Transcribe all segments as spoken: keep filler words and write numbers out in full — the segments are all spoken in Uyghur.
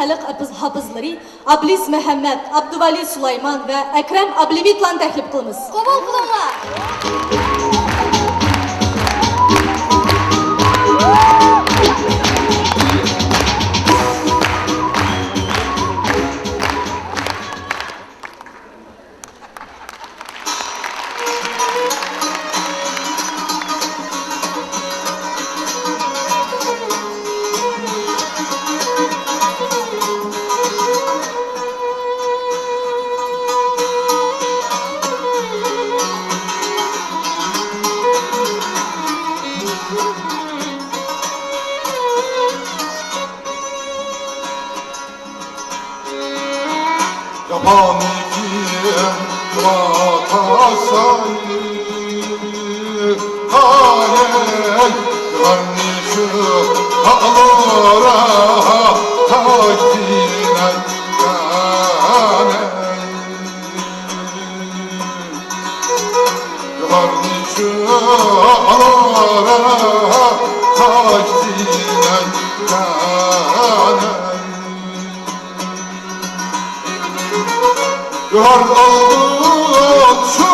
خەلق ئەپىز-، ھاپىزلىرى ئابلىز مەھەممەت، ئابدۇۋەلى سۇلايمان ۋە ئەكرەم ئابلىمىتلارنى تەكلىپ قىلىمىز. قوبۇل قىلىڭلار! جاپانى كىم قىلىۋاتاساي، ھاياي، غەمنى شۇ تاغلارغا تاشلىۋەتكەنەي. غەمنى شۇ تاغلارغا تاشلىۋەتكەنەي. يار ئالدىم شۇ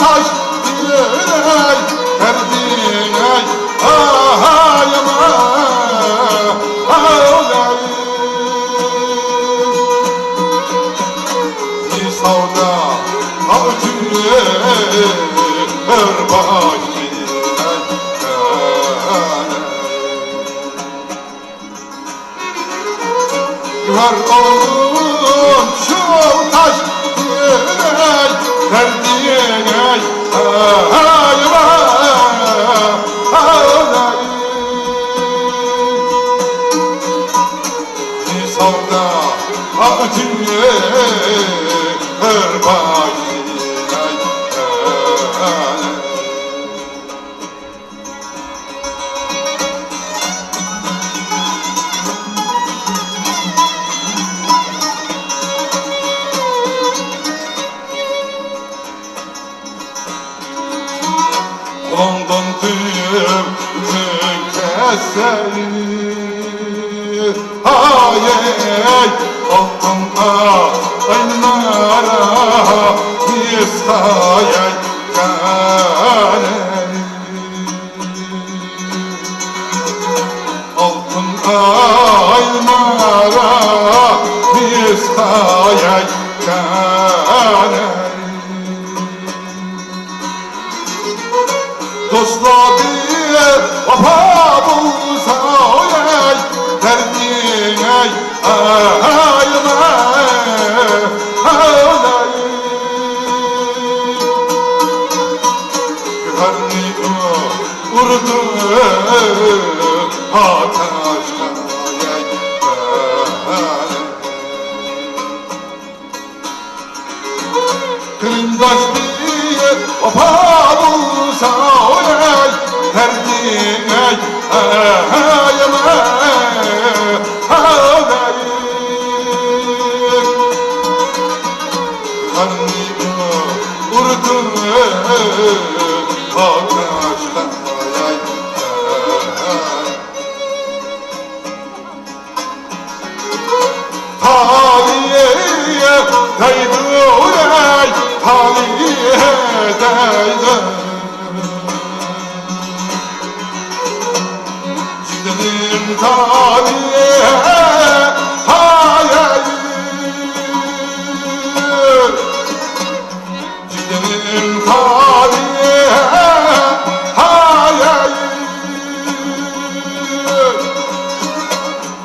تاش بىلەن بەردىڭەي، ئاھايىم، ئاھاي. سەۋدا ئاغىچىنى بىر باش بىلەن يار ئالدىم شۇ تاش بىلەن بەردىڭەي، ئاي، ئاي، ئاي. سەۋدا ئاغىچىنى بىر باش بىلەن قولۇڭدىن تۇيۇپ كۈن كەتسە، ھاياي، ئالتۇنغا ئايلىنار مىسقاياي. ئالتۇن ئايلىنار مىسقاياي. دوستلار بىر ۋاپا بولسا، ئاي، بەردىڭەي، ئاي، ئاي. گۆھەرنى ئۇردۇم ئاتەشكە، ئاي، ئاي. قېرىنداش بىر ۋاپا بولسا، ئاي، بەردىڭەي، ئاي، ئاي، ئاي. غەمنى ئۇردۇم ئاتەشكە، ئاي، ئاي. تالىيە دەيدۇ، ئەي، تالىيە دەيدۇ. جېنىم تالىيە، ھاياي. جېنىم تالىيە، ھاياي.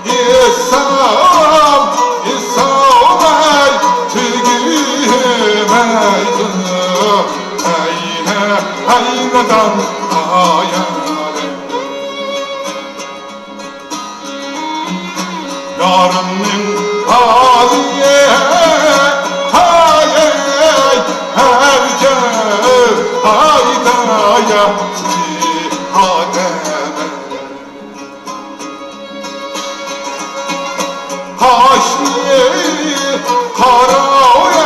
ئېيتسام، ئېيتسام، ئەي، تۈگىمەيدۇ. ئەي، ھە، ئەي، نادان ئايالىم. يارىمنىڭ ھالى، ھاي، ھاي، ھەر جاي، ھاي، دايا، سىخانەم. قاشنى قارا،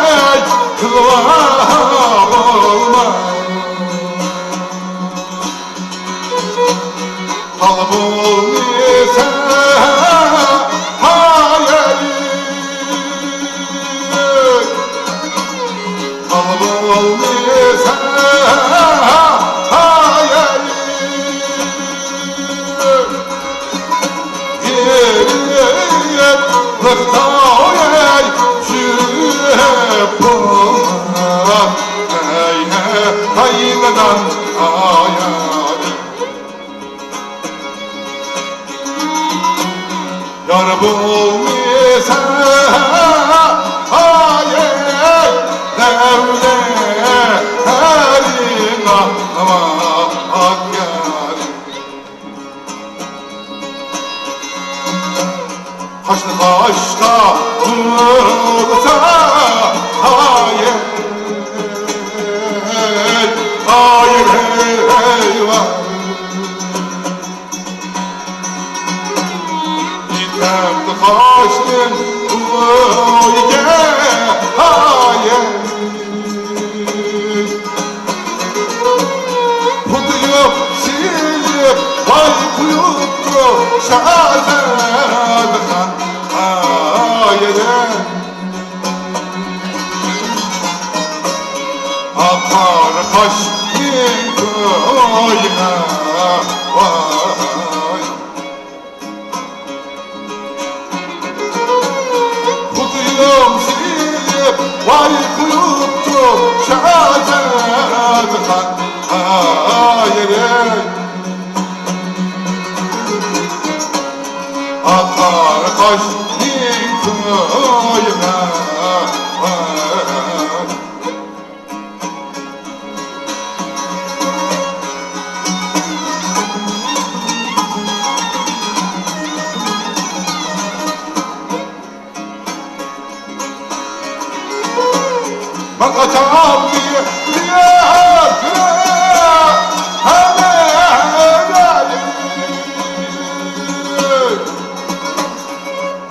ھاي، قىلىۋا بولماي. قالغۇنى سەن، ھاي، بەختاۋۇر ئەي، چۈشۈپ بولماس، ھەي، ھەي، قاينىدام ئايالى. يار بولمىسا، ئايەي، دەۋلەتلەرنىڭ ئامان يارى. قاشنى قاشقا بۇرسا، ئايەي، ئايەي، ۋاي. يېتەمدۇ قاشنىڭ ئويىگە، ئايەي. پۇتى يوق سېيىپ، باي قويۇپتۇ شازادىخان، ئايەي. ئاقار قاشنىڭ كويىغا، ۋاي. خۇدايىم سېيىپ، ۋاي قويۇپتۇ شازادىخان، ئايەي. ئاقار قاشنىڭ كويىغا، ۋاي.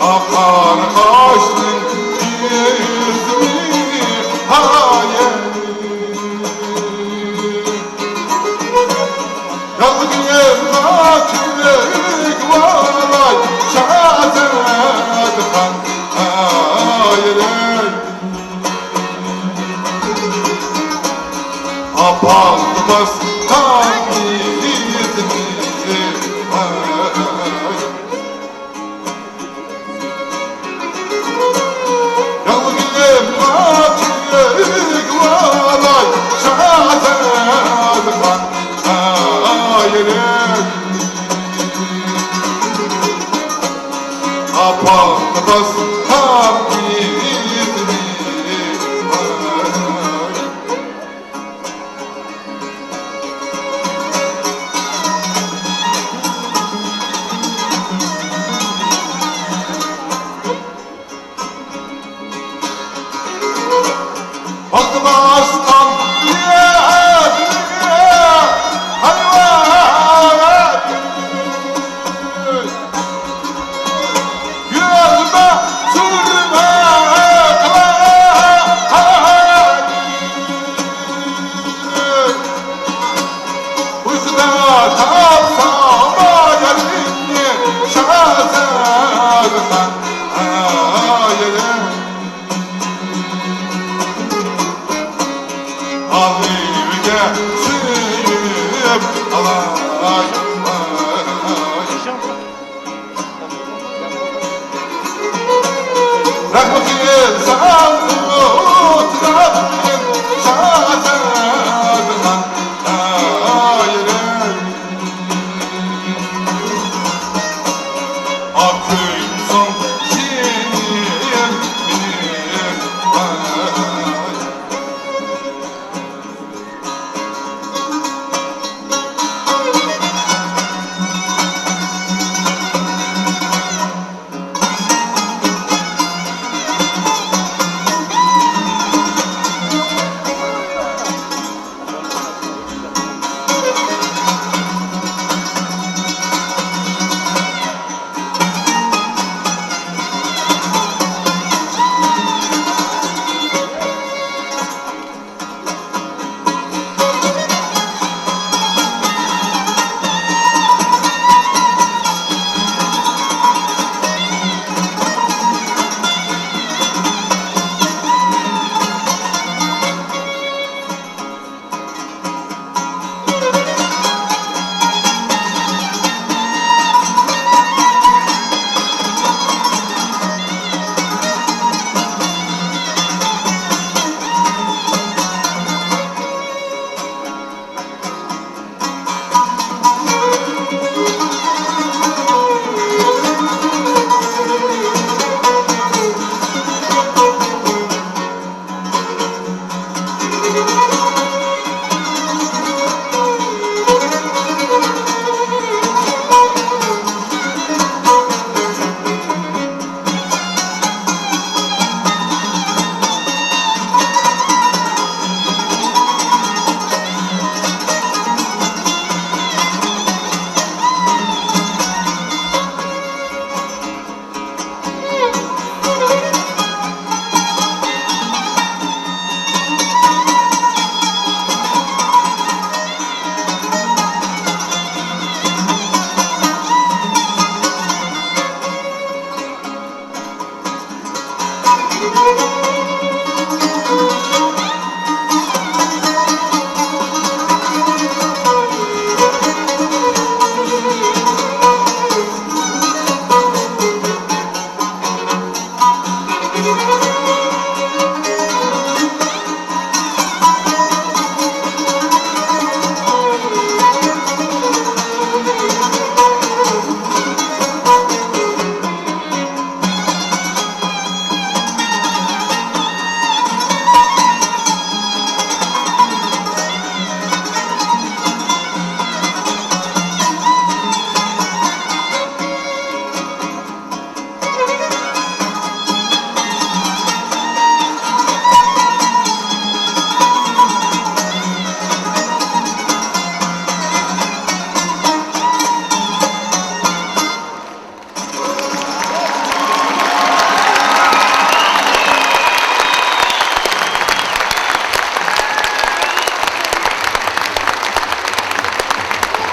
ئاقار قاشنىڭ ئىزىنى، ھايە. يالغىنىمغا كۈلۈك ۋالاي، شازادىخان، ھايە. ئاپام باسقان ئىزىنى، ھاي. يالغىنىمغا كۈلۈك ۋالاي، شازادىخان، ئايرىم. ئاپام باسقان ئىزىنى، ئۇيقۇدا تاپساڭ بايانىمنى، شازادىخان، ئايەي. ئالىۋىگە سۆيۈپ ئالاي. رەھمىتى ساڭا ئۇتراپتىن شازادىخان، ئايەي. ئاق كۆيمىسۇن جېنىم مېنىڭ، ئاي.